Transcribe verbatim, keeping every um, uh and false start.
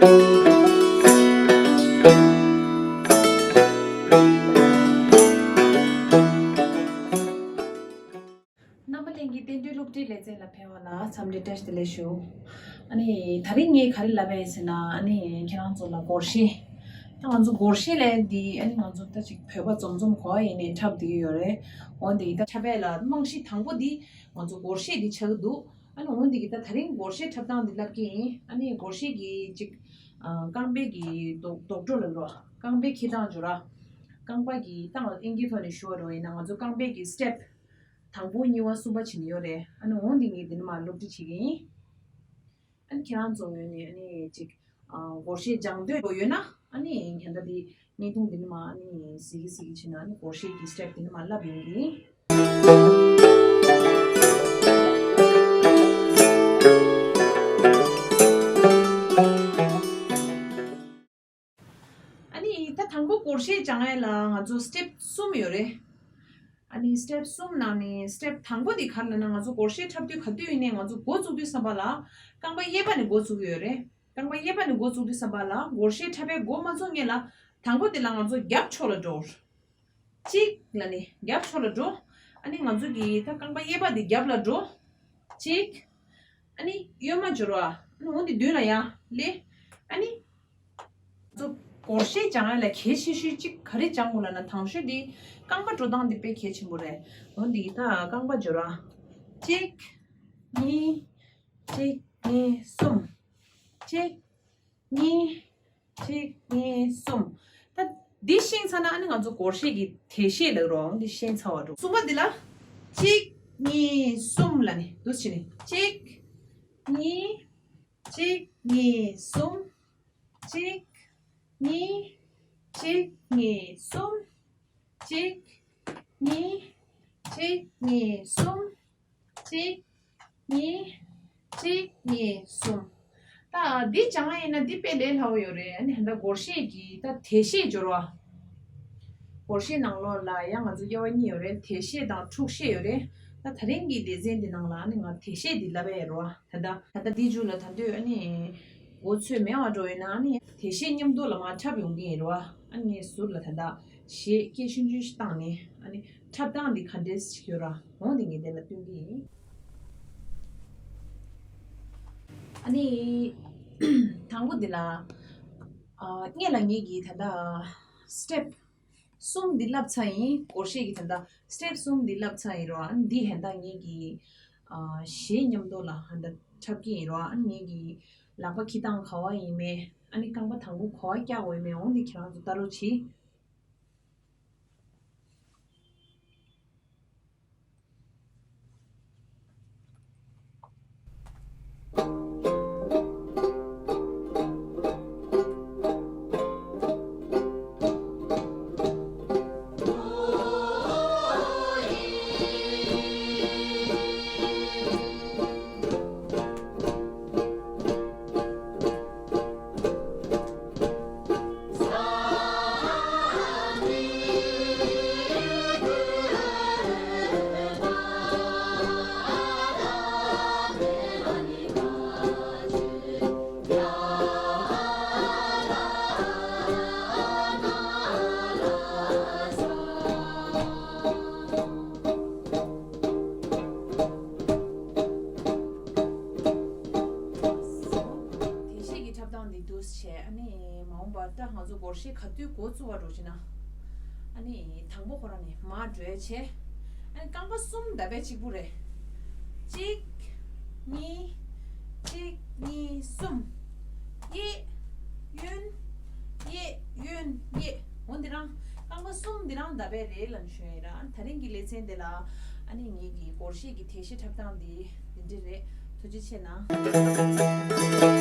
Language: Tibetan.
རྣམ་པ་ལྷན་རྒྱས་བསྟན་འགྲོའི་སློབ་ཁྲིད་ལེ་ཚན་ལ་ཕེབས་པ་ལ་འཚམས་འདྲི་བཀྲ་ཤིས་བདེ་ལེགས་ཞུ། ཨ་ནི་དེ་རིང་ངས་ག་རེ་ལབ་ཡིན་ཟེར་ན། ཨ་ནི་ཁྱེད་རང་ཚོ་ལ་སྒོར་གཞས། ད་ང་ཚོ་སྒོར་གཞས་ལབ་ཡ་འདི་ཨ་ནི་ང་ཚོ་ད་ཅིག་བོད་པ་འཛོམས་འཛོམས་གོ་བ་ཡིན་ནའི་འཁྲབ་བསྡད་ཀྱི་ཡོད་རེད། འོན་ཏེ་ད་འཁྲབ་ཡ་ལ་རྨང་གཞི་དང་པོ་འདི་ང་ཚོ་སྒོར་གཞས་འདི་ཆགས་ཀྱི་འདུག་ཨ་ནི་འོན་ཏེ་ད་དེ་རིང་སྒོར་གཞས་འཁྲབ་སྟངས་འདི་ལབ་ཀྱི་ཡིན། ཨ་ནི་སྒོར་གཞས་ཀྱི་ཅིག་ཨ་རྐང་པའི་གི་རྡོག་རྡོག་བྲོ་ལབ་རོགས། རྐང་པའི་འཁྱེར་སྟངས་བརྗོད་ར། རྐང་པ་གི་སྟངས་ཨིན་སྐད་ཐོག་ནས་ཞུ་བ་རོགས་ཡིན་ན། ང་ཚོ་རྐང་པའི་གི་སི་ཊེབ་དང་པོ་གཉིས་པ་གསུམ་པ་བྱས་ནས་ཡོད་རེད། ཨ་ནི་འོན་ཏེ་ངས་འདི་ནས་མར་སློབ་ཁྲིད་བྱེད་ཀྱི་ཡིན། ཨ་ནི་ཁྱེད་རང་ཚོ་ངོས་ནས་ཨ་ནི་ཅིག་ཨ་སྒོར་གཞས་སྦྱང་འདོད་ཡོད་ན། ཨ་ནི་ཉིན་ལྟར་འདི་བརྙན་ཐུང་འདི་ནས་མར་ཨ་ནི་གཟིགས་ཀྱི་གཟིགས་ཀྱི་བྱས་ན། ཨ་ནི་སྒོར་གཞས་ཀྱི་སི་ཊེབ་འདི་ནས་མར་བསླབ་ཡོང་གི་ཡིན། ཨ་ནི་ད་དང་པོ་སྒོར་གཞས་སྦྱང་ཡ་ལ་ང་ཚོ་སི་ཊེབ་གསུམ་ཡོད་རེད། ཨ་ནི་སི་ཊེབ་གསུམ་ནང་ནས་སི་ཊེབ་དང་པོ་དེ་ག་རེ་ལབ་ན། ང་ཚོ་སྒོར་གཞས་འཁྲབ་དུས་ག་དུས་ཡིན་ནའི་ང་ཚོ་འགོ་བཙུགས་དུས་ཙམ་པ་ལ་རྐང་པ་གཡས་པ་ནས་འགོ་བཙུགས་ཀྱི་ཡོད་རེད། རྐང་པ་གཡས་པ་ནས་འགོ་བཙུགས་དུས་ཙམ་པ་ལ་སྒོར་གཞས་འཁྲབ་པའི་འགོ་མ་བཙུགས་སྔོན་ལ་དང་པོ་དེ་ལ་ང་ཚོ་རྒྱབ་ཕྱོགས་ལ་འགྲོ། གཅིག་ལབ་ནས་རྒྱབ་ཕྱོགས་ལ་འགྲོ། ཨ་ནི་ང་ཚོ་གི་ད་རྐང་པ་གཡས་པ་དེ་རྒྱབ་ལ་འགྲོ། གཅིག་ཨ་ནི་གཡོན་མ་འགྱུར་བ། ཨ་ནི་འོ་འདི་མདུན་ལ་ཡར་སླེབས། ཨ་ནི་ཚོ་སྒོར་གཞས་སྦྱང་ཡ་ལ་གལ་ཆེ་ཤོས་གཅིག་ག་རེ་སྦྱང་དགོས་ལབ་ན། དང་ཤོས་འདི་རྐང་པ་འགྲོ་སྟངས་འདི་དཔེ་གལ་ཆེན་པོ་རེད། འོ་འདི་ད་རྐང་པ་འགྱུར་བ། གཅིག་གཉིས། གཅིག་གཉིས། གསུམ། གཅིག་གཉིས། གཅིག་གཉིས། གསུམ། ད་འདི་ཤེས་ཚར་ན་ཨ་ནི་ང་ཚོ་སྒོར་གཞས་ཀྱི་དལ་གཞས་ལབ་རོགས། འདི་ཤེས་ཚར་བ་འགྲོ། གསུམ་པ་འདི་ལ་གཅིག་གཉིས་གསུམ་ལབ་ནས་འདུག་སེ་བྱས་ནས། གཅིག་གཉིས། གཅིག་གཉིས། གསུམ། གཅིག་གཉིས། གཅིག་གཉིས། གསུམ། གཅིག་གཉིས། གཅིག་གཉིས། གསུམ། གཅིག་གཉིས། གཅིག་གཉིས། གསུམ། ད་འདི་སྦྱང་ཡ་ཡིན་ན་འདི་དཔེ་ལས་སླ་པོ་ཡོད་རེད། ཨ་ནི་ད་སྒོར་གཞས་ཀྱི་ད་དལ་གཞས་སྦྱོར་བ། སྒོར་གཞས་ནང་ལོགས་ལ་ཡང་ང་ཚོ་དབྱེ་བ་གཉིས་ཡོད་རེད། དལ་གཞས་དང་འཁྲུག་གཞས་ཡོད་རེད། ད་དེ་རིང་གི་ལེ་ཚན་འདི་ནང་ལ་ཨ་ནི་ང་དལ་གཞས་འདི་ལབ་ཡ་ཡོད་རེད་བ། ད་ད་ད་ལྟ་འདི་མཇུག་ལ་ད་དུང་ཨ་ནི་མགོ་ཚོས་མེད་པ་འགྲོ་ཡོད་ན། ཨ་ནི་དལ་གཞས་མཉམ་དུ་ལ་མར་འཁྲབ་ཡོང་གི་ཡིན་རེད་བ། ཨ་ནི་ངས་ཟུར་ལ་ད་ལྟ་གཞས་སྐད་ཆུང་ཆུང་ཞིག་བཏང་ནས། ཨ་ནི་འཁྲབ་སྟངས་འདི་ག་འདྲས་ཞིག་ཡོད་ར། འོ་འདི་ངས་དེ་ལ་སྟོན་གྱི་ཡིན། ཨ་ནི་དང་པོ་འདི་ལ་ཨ་སྔོན་ལ་ངེད་ཀྱིས་ད་ལྟ་སི་ཊེབ་གསུམ་འདི་བསླབས་ཚར་ཡིན། སྒོར་གཞས་ཀྱི་ད་ལྟ་སི་ཊེབ་གསུམ་འདི་བསླབས་ཚར་ཡིན་རོ། ཨ་ནི་འདི་ཧན་ད་ངེད་ཀྱིས་ཨ་གཞས་མཉམ་དུ་ལ་ཧན་ད་འཁྲབ་ཀྱི་ཡིན་རོ། ཨ་ནི་ངེད་ཀྱི་ལག་པ་འཁྱེར་སྟངས་ག་བ་ཡིན་མེད། ཨ་ནི་རྐང་པ་དང་པོ་ག་བ་བཀྱག་དགོས་ཡིན་མེད། འོ་འདི་ཁྱེད་རང་ཚོ་ལྟ་རོགས་གྱིས། དལ་གཞས་ཀྱི་འཁྲབ་སྟངས་འདི་འདུག་སེ་བྱས། ཨ་ནི་མ་འོངས་པར་ད་ང་ཚོ་སྒོར་གཞས་ག་དུས་འགོ་བཙུགས་པ་འགྲོ་ཕྱིན་ན། ཨ་ནི་དང་པོ་ཁོ་རང་ནས་མར་འགྲོ་ཡ་བྱས། ཨ་ནི་རྐང་པ་གསུམ་བརྡབ་པ་གཅིག་པུ་རེད། གཅིག་གཉིས། གཅིག་གཉིས། གསུམ། གཡས། གཡོན། གཡས། གཡོན། གཡས། འོ་འདི་རང་རྐང་པ་གསུམ་འདི་རང་བརྡབ་པ་རེད་ལབ་ནས་ཞུ་ཡ་ཡིན་ར། ཨ་ནི་དེ་རིང་གི་ལེ་ཚན་འདི་ལ་ཨ་ནི་ངེད་ཀྱི་སྒོར་གཞས་ཀྱི་དལ་གཞས་འཁྲབ་སྟངས་འདི་འདི་འདྲ་རེད། ཐུགས་རྗེ་ཆེ་གནང་།